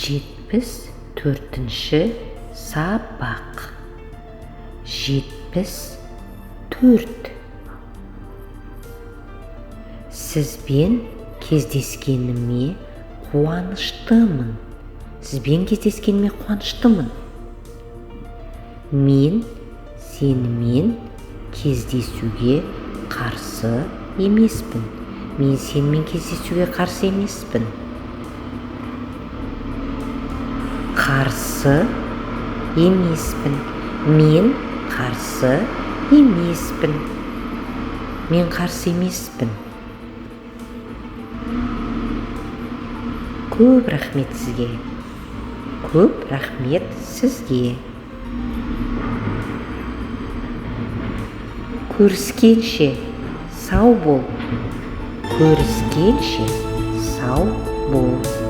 74-ші сабақ. 74. Сізбен кездескеніме қуаныштымын. Сізбен кездескеніме қуаныштымын. Мен сенімен кездесуге қарсы емеспін. Мен сенімен кездесуге қарсы емеспін. Қарсы емеспін. Мен қарсы емеспін. Мен қарсы емеспін. Көп рахмет сізге. Көп рахмет сізге. Көріскенше сау бол. Көріскенше сау бол.